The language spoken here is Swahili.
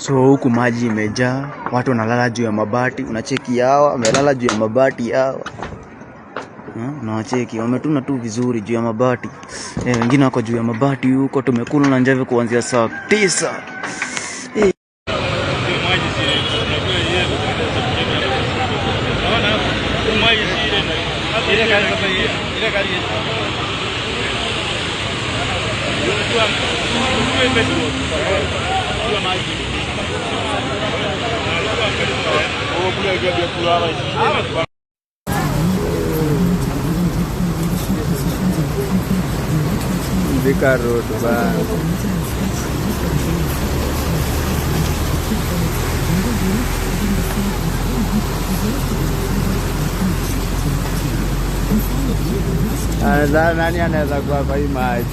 So huku maji imejaa, watu wanalala juu ya mabati. Unacheki hawa wamelala juu ya mabati hawa. Unawacheki wametuna tu vizuri juu ya mabati. Wengine wako juu ya mabati huko. Tumekula na njeve kuanzia saa 9. Thika Road bana. Anaweza, nani anaweza kuwa kwa hii maji?